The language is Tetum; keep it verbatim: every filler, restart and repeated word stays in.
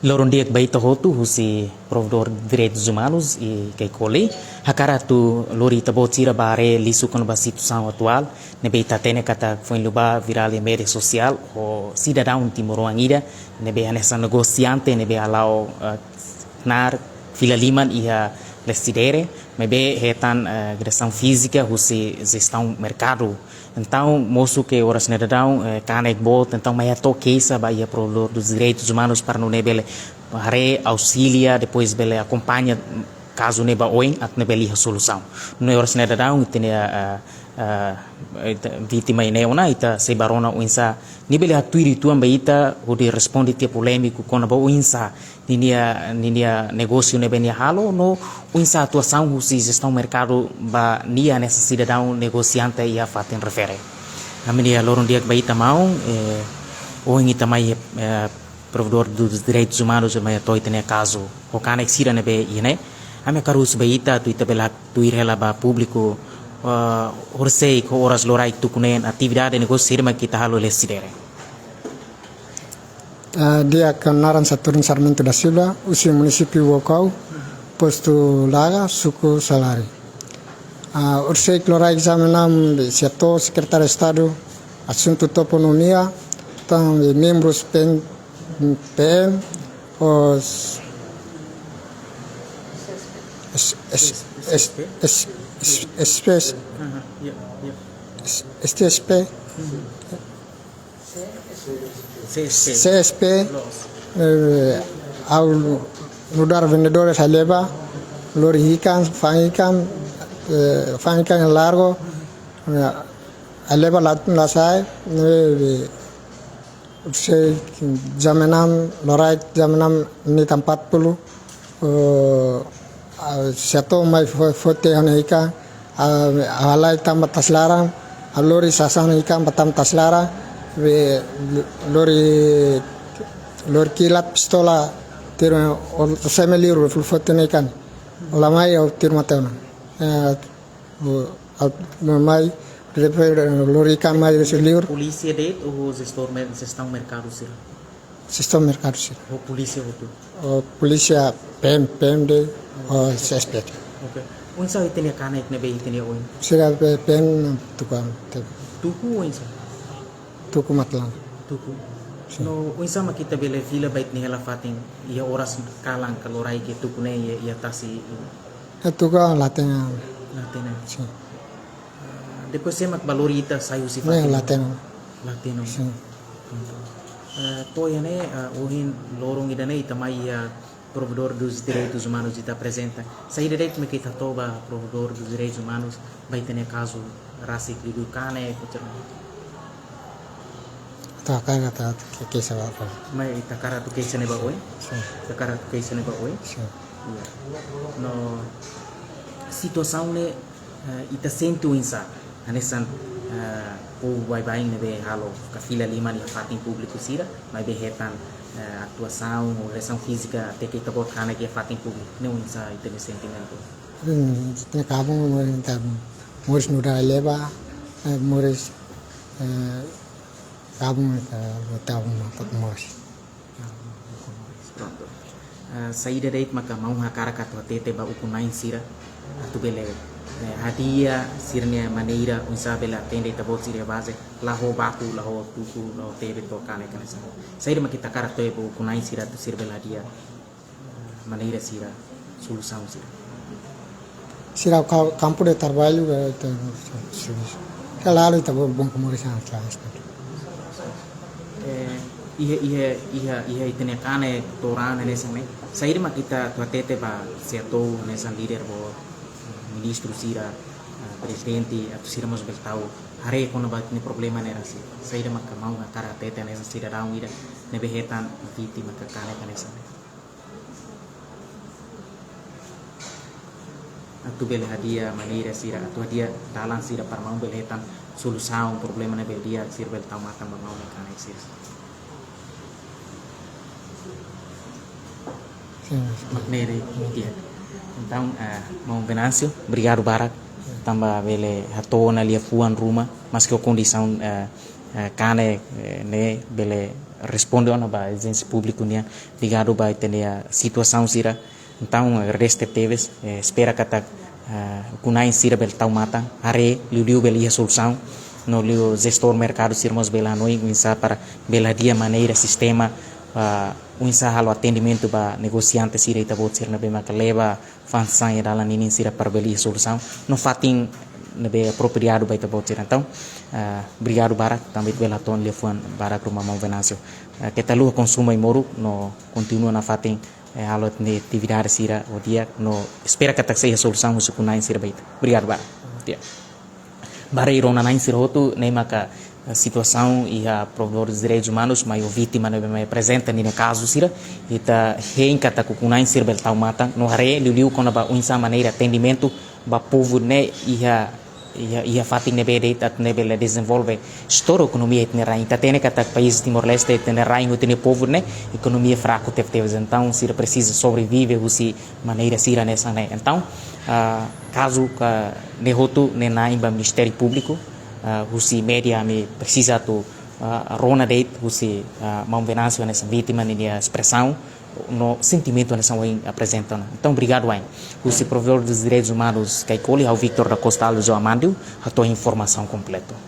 Loron di'ak ba ita hotu husi Provedór Direitus Umanus i Kaikoli. Hakarak atu lori ita-boot sira ba haree lisu kona-ba situasaun atuál ne'ebé ita hatene katak foin liubá virál iha média sosiál ho sidadaun timoroan ida ne'ebé hanesan negosiante ne'ebé hala'o, eh, knaar fila liman iha Lecidere, maibé hetan, eh, agresaun fízika husi jestaun merkadu. Entaun, mosu ke oras ne'e daudaun, eh, kanek boot, entaun mai hato'o keixa ba iha Provedór dos Direitos Humanos para nune'e bele haree, auxilia, depois bele akompaña kazu ne'e ba oin, atu nune'e bele iha solusaun. Nune'e oras ne'e daudaun, ita-nia, eh, eh, ita-, vítima ne'e ona, ita sei bá rona oinsá nia bele hatuir uitoan ba ita, hodi responde tiha polémiku kona-ba oinsá ninia, ninia negósiu ne'ebé nia halo, no oinsá atuasaun husi jestaun merkadu ba nia hanesan sidadaun negosiante iha fatin refere. Ami-nia loron di'ak ba ita maun, eh, ohin ita mai, eh, Provedór dos Direitos Humanos mai hato'o ita-nia kazu ho kanek sira ne'ebé iha ne'e. Ami hakarak husu ba ita atu ita bele hatuir hela ba públiku, eh, horisehik ho oras loraik tuku neen atividade negósiu sira mak ita halo iha Lecidere. Ah, di'ak, ha'u-nia naran Saturno Sarmento da Silva, husi munisípiu Baucau, postu Laga, suku Salari. Ah, horisehik loraik jam enam sei hato'o Sekretáriu Estadu Asuntu Toponímia, tan membrus P N, P N, os, S, S, S, S, S, S P S, Aha, ya, ya. S, S T S P, Mhm. C S P. C S P, Los. Eh, ha'u nu'udar vendedores ha'u leba, lori ikan, fa'an ikan, eh, fa'an ikan largo, eh, ha'u leba la, la sa'e, eh, sei jam enam, loraik jam enam menit empat puluh, eh, ah, sei hato'o mai fo-, foti ha'u-nia ikan, ah, ha'u halai tan ba tasi laran, ha'u lori sasán ikan ba tan ba tasi laran, be, lori, lori kilat pistola, tiru, o, seme liur, foti ha'u-nia ikan. Ha'u la mai, ha'u tiru mate ona. Eh, o, ha'u mai, depois lori ikan mai husi liur. Polísia de'it ou jestaun mer-, jestaun merkadu sira? Jestaun merkadu sira. Ho polísia hotu? Ho polísia P M, P M de'it, ho C S P. Oke. Oinsá ita-nia kanek ne'ebé ita-nia oin? Sira be P M tuku an, te. Tuku oinsá? Tuku matelan. Tuku. Sin. No, oinsá mak ita bele fila ba ita-nia hela fatin, iha oras kalan ka loraik tuku ne'e iha, iha tasi? Eh, tuku an la hatene. La hatene. Sin. Ah, depois sé mak bá lori ita sai husi fatin? Ne'e la hatene. La hatene. Sin. Pronto. Eh, to'o iha ne'e, eh, ohin loron ida-ne'e ita mai iha Provedór dos Direitos Humanos ita aprezenta. Saida de'it mak ita hato'o ba Provedór dos Direitos Humanos ba ita-nia kazu rasik liuliu kanek, et cetera? Ita hakarak atu ke-, keixa ba oin. Mai ita hakarak atu keixa ne'e ba oin? Sin. Ita hakarak atu keixa ne'e ba oin? Sin. Iya. No, situasaun ne'e, eh, ita sente oinsá? Hanesan, eh, povu baibain ne'ebé halo ka fila liman iha fatin públiku sira, maibé hetan, eh, atuasaun ou agresaun fízika até ke ita-boot kanek iha fatin públiku. Ne'e oinsá ita-nia sentimentu? Hmm, ita-nia kabun, ita moris nu'udar ha'u leba, eh, moris, eh, kabun, eh, ita-boot moris. Pronto. Eh, saida de'it maka maun hakarak atu hatete ba ukun-na'in sira atu bele, eh, hadi'a sira-nia maneira oinsá bele atende ita-boot sira iha baze, la ho baku, la ho tuku, la ho tebe to'o kanek hanesan? Saida mak ita hakarak hato'o ba ukun-na'in sira atu sira bele hadi'a, eh, maneira sira, solusaun sira? Sira ka-, kampu de traballu, eh, te-, servisu. Kalalu ita-boot bom komu resa atrás. Eh, iha, iha, iha, iha ita-nia kanek to'o raan hanesan ne'e. Saida mak ita atu hatete ba C E A T, hanesan líder boot, ministru sira, eh, prezidente, atu sira mós bele tau haree kona-ba ita-nia problema ne'e rasik? Saida maka maun hakarak hatete hanesan sidadaun ida ne'ebé hetan vítima ka kanek hanesan ne'e? Atu bele hadi'a maneira sira, atu hadi'a dalan sira para maun bele hetan solusaun problema ne'ebé di'ak, sira bele tau matan ba maun nia kanek sira. Sin, sin. Mak ne'e de'it, di'ak. Entaun, eh, maun Venâncio, obrigadu barak. Tanba bele hato'o ona liafuan ruma, maske ho kondisaun, eh, eh, kanek, eh, ne'e bele Responde ona ba ezijénsia públiku nian, ligadu ba ita-nia situasaun sira. Entaun, eh, resta tebes, eh, espera katak, ah, ukun-na'in sira bele tau matan, haree, liuliu bele iha solusaun, no liu jestór merkadu sira mós bele hanoin oinsá para bele hadi'a maneira sistema, ah, oinsá halo atendimentu ba negosiante sira ita-boot sira ne'ebé maka leba fa'an sasán iha dalan ninin sira para bele iha solusaun no fatin ne'ebé apropriadu ba ita-boot sira. Entaun, ah, obrigadu barak, tanba ita bele hato'o liafuan barak ruma maun Venâncio. Ah, keta haluha konsumu ai-moruk no kontinua nafatin, eh, halo ita-nia atividade sira ho di'ak no espera katak sei iha solusaun husi ukun-na'in sira ba ita. Obrigadu barak. Di'ak. Ba rai rona-na'in sira hotu, ne'e maka, eh, situasaun iha Provedór dos Direitos Humanus, mai ho vítima ne'ebé mai aprezenta ninia kazu sira, ita hein katak ukun-na'in sira bele tau matan, no haree liuliu kona-ba oinsá maneira atendimentu ba povu ne'e iha, iha, iha fatin ne'ebé de'it atu nune'e bele dezenvolve, estora ekonomia ita-nia rain. Ita hatene katak país Timor-Leste, ita-nia rain, ita-nia povu ne'e ekonomia fraku tebetebes. Entaun, sira presiza sobrevive husi maneira sira hanesan ne'e. Entaun, ah, kazu ka ne'e hotu ne'e na'in ba Ministériu Públiku, ah, husi média ami presiza atu, ah, rona de'it husi, ah, maun Venâncio hanesan vítima ninia espresaun no sentimentu hanesan ohin aprezenta ona. Entaun, obrigadu wa'in. Husi Provedór dos Direitos Humanus Caicoli, ha'u Victor da Costa Alves João Amandio, hato'o informasaun kompletu.